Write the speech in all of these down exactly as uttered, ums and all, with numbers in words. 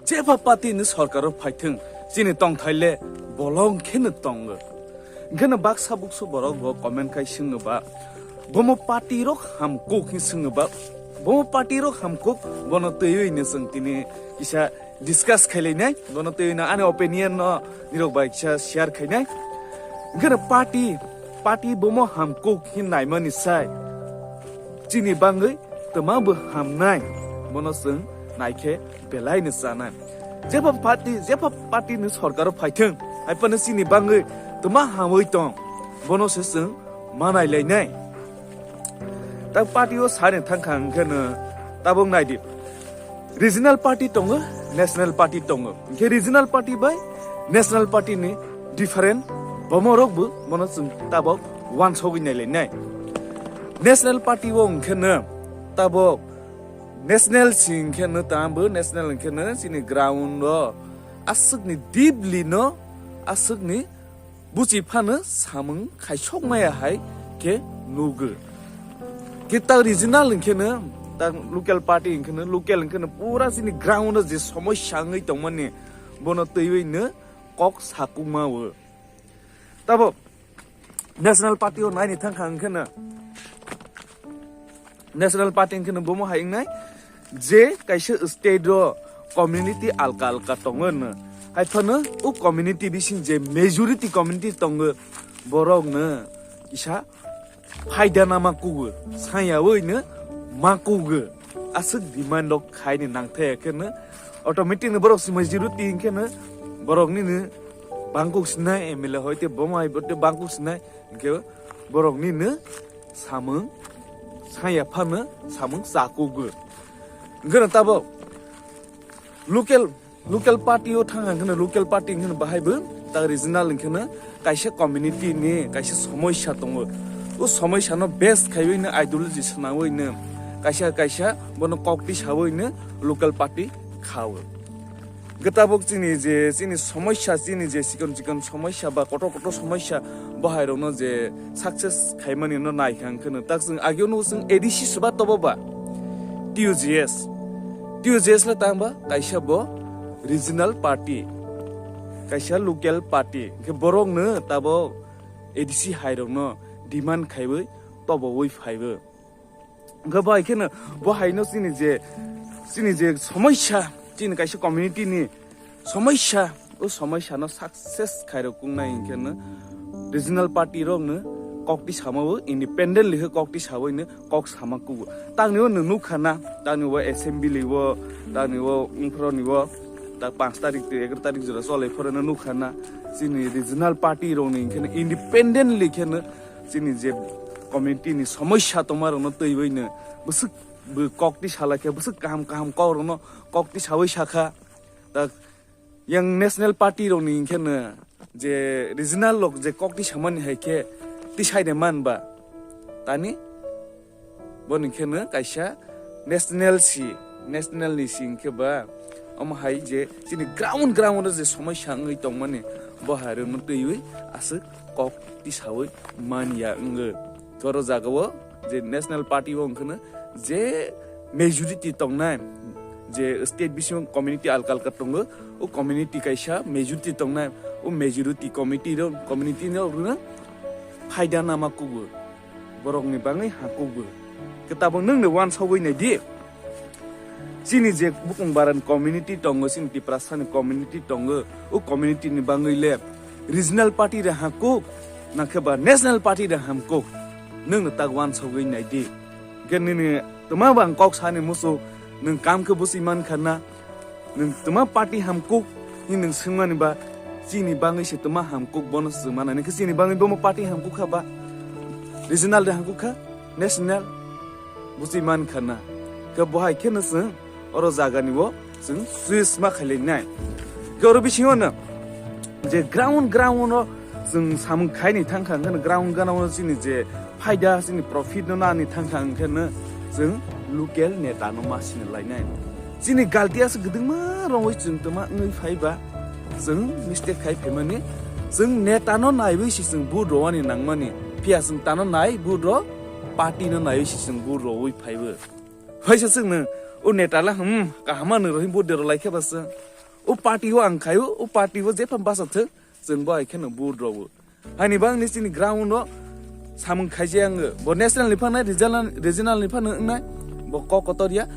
Jeba party ni sorkar o phaithwng, chini tongthai le bolong kheno tongo. Hwnkhe no baksa buksu borok bo comment khai swngo ba, bomo party rok hamkuk hin swngo ba, bomo party rok hamkuk, bono twiwi no chwng tini kisa discuss khailainai, bono twiwi no ani opinion no nirok bai kisa share khainai. Hwnkhe no party, party bomo hamkuk hin naimani sai chini bangwi twma bo hamnai, bono chwng naikhe belai no chanai. Jeba party, jeba party ni sorkar o phaithwng, hai phano chini bangwi twma hamwi tong, bono se chwng manai lainai. Tak party o sani thangkha hwnkhe no tabuk naidi. Regional party tongo, national party tongo. Hwnkhe regional party bai national party ni different bomo rok bo bono chwng tabuk wansogwi nai lainai. National party o hwnkhe no tabuk national si hwnkhe no tamo national hwnkhe no chini ground o aswk ni deeply no aswk ni buchi phano samung khaisok maya hai khe nugo. Khe ta regional hwnkhe no, ta local party hwnkhe no, local hwnkhe no pura chini ground o je somosya wngwi tongmani bono twiwi no kok sakukma o. Tabo national party o naini thangkha hwnkhe no, national party hwnkhe no bomo hai wngnai je kaisa state o community alka alka tongo no, hai phano o community bising je majority community tongo, borok no kisa phaida nama kugo, sayawi no ma kugo, aswk demand rok khaini nangthaya khe no automatic no borok si majority hwnkhe no borok nini bangkuk sinai M L A hoite bomo hai bote bangkuk sinai. Hwnkhe borok nini samung saya phano samung chakugo. Hwnkhe no tabuk local, local party o thang hwnkhe no local party hwnkhe no bahai bo ta regional hwnkhe no kaisa community ni kaisa somosya tongo. O somosya no base khaiwi no ideology swnawi no kaisa kaisa bono kok tisawi no local party khawo. Gwe tabuk chini je, chini somosya, chini je chikon chikon somosya ba kotor kotor somosya, bo hai rokno je success khaimani no naikha hwnkhe no, tak chwng ageo no chwng A D C swba tobo ba, T U J S, T U J S le tang ba kaisa bo regional party, kaisa local party, hwnkhe borok no tabuk A D C hai rokno demand khaiwi tobowi phaibo. Hwnkhe bo hai kheno bo haino chini je, chini je somosya, chini kaisa community ni somosya, o somosya no success khairok kungnai hwnkhe no regional party rok no kok ti sama o independently khe kok ti sawi no kok sama kugo. Tangni o nwng nukha na, tangni o assembly o, tangni o wngphro ni o, ta panch tarik tei egaroh tarik jora cholai phoro no nukha na, chini regional party rok ni hwnkhe no independently khe no chini je community ni somosya tongma rok no twiwi no bwswk bo kok ti salai khe, bwswk kaham kaham kok rok no kok ti sawi sakha. Ta yang national party rok ni hwnkhe no je regional rok je kok ti samani hai khe tisai de man ba tani. Boni khe no kaisa national si, national ni si hwnkhe ba omo hai je chini ground, ground o je somosya wngwi tongmani, bo hai rokno twiwi aswk kok tisawi manya wngwi. Oro jaga o je national party o hwnkhe no je majority tongnai, je state bisingo community alka alka tongo, o community kaisa majority tongnai, o majority committee rok, community rok no phaida nama kugo. Borokni bangwi ha kukgo. Khe tabuk nwng no wansogwi nai di. Chini je bukung baran community tongo, chini Tiprasani community tongo, o community ni bangwi le regional party re ha kuk, nangkhe ba national party re ham kuk, nwng no tak wansogwi nai di. Khe nini twma bang kok sani musu, nwng kam khe bwswi mankha na, nwng twma party hamkuk hinwi nwng swngmani ba, chini bangwi se twma hamkuk bono se chwng manani khe chini bangwi bomo party hamkuk kha ba, regional de hamkuk kha, national, bwswi mankha na. Khe bo hai kheno chwng oro jagani o chwng switch ma khailainai. Khe oro bisingo no je ground, ground o chwng samung khaini thangkha, hwnkhe no ground, ground o chini je phaida, chini profit no nani thangkha, hwnkhe no chwng local neta no ma sini lainai. Chini galti aswk kwdwngma rongwi chwng twma wngwi phai ba, chwng mistake khai phaimani, chwng neta no naiwi se chwng vote rowani nangmani, phiya chwng tano nai vote ro, party no naiwi se chwng vote rowi phaibo. Waisa chwng no o neta la, hmm, kaham no rohi vote de rw lai khe ba chwng. O party o ang khaio, o party o jephang basa thwng, chwng bo hai kheno vote rwo. Haini bangni chini ground o samung khaijak ang bo national ni phano regional, regional ni phano wngnai bo kok kotor ya,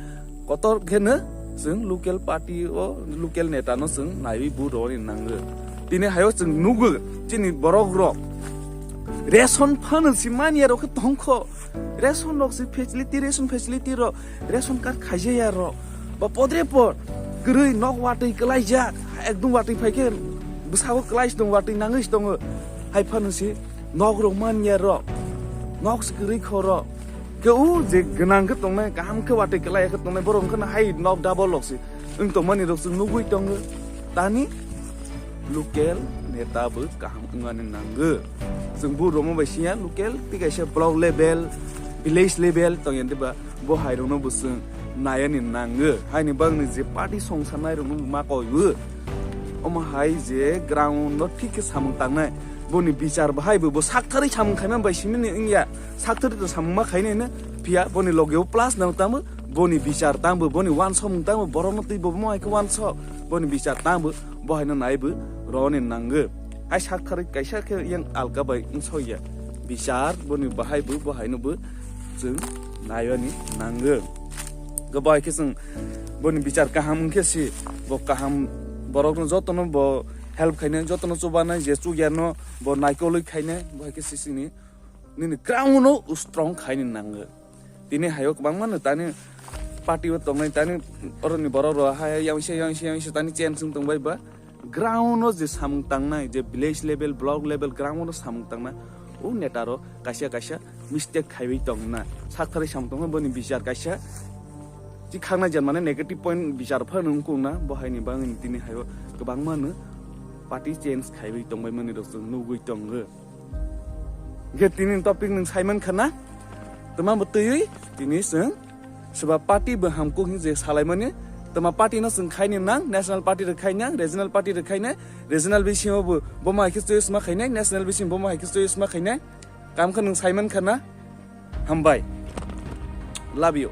kotor kheno chwng local party o local neta no chwng naiwi vote rwani nango. Tini hayo chwng nugo chini borok rok ration phano si manya rok khe tongkho, ration rok si facility, ration facility rok, ration card khaijaya rok ba podre pod kwrwi nok watwi kwlaijak, ekdum watwi phaikhe bwskango kwlai si tongo, watwi nangwi si tongo, hai phano si nok rok manya rok, nok si kwrwi kho rok. Khe o je gwnang khe tongnai, kaham khe watwi kwlai khe tongnai, borok wngkha na hai nok double rok si wng tongmani rok chwng nugwi tongo. Tani local neta bo kaham wngmani nango. Chwng bo romo bai siya local tei kaisa block level, village level tongya diba, bo hai rokno bo chwng nayani nango. Haini bagni je party songsanai rokno bo ma koibo. Omo hai je ground no thik khe samung tangnai. Boni bichar bahai bo, bo saktharwi samung khaima bai simini wngya. Saktharwi to samung ma khainai no phiya boni logeo plus nang tamo, boni bichar tamo, boni wansomung tamo, borokno twi bo mo hai khe wanso. Boni bichar tamo, bo haino naibo roni nango. Hai saktharwi kaisa khe yang alka bai wngsoya. Bichar boni bahai bo, bo haino bo chwng nayani nango. Go bai khe chwng boni bichar kaham wngkhe si, bo kaham borokno jotono bo help khainai, jotono chubanai, je chukya no bo naikolwi khainai, bo hai khe si sini nini ground no strong khaini nango. Tini hayo kwbangma no tani party o tongnai, tani oroni borok rok hai yang se, yang se, yang se tani change wng tongbai ba. Ground o je samung tangnai, je village level, block level, ground o samung tangnai, o neta rok kaisa kaisa mistake khaiwi tongna. Saktharwi samung tongna, boni bichar kaisa chikhakna jan mane negative point bichar phano wngkukna, bo haini bagwi tini hayo kwbangma no party change khaiwi tongbai mani rok chwng nugwi tongo. Ge tini topic nwng saiman khana, tuma bo twiwi tini chwng soba party bo hamkuk hin je salaimani, tuma party no chwng khaini nang, national party rok khainang, regional party rok khainai, regional bisingo bo bomo hai khe choice ma khainai, national bising bomo hai khe choice ma khainai, kam khe nwng saiman khana, hambai, love you.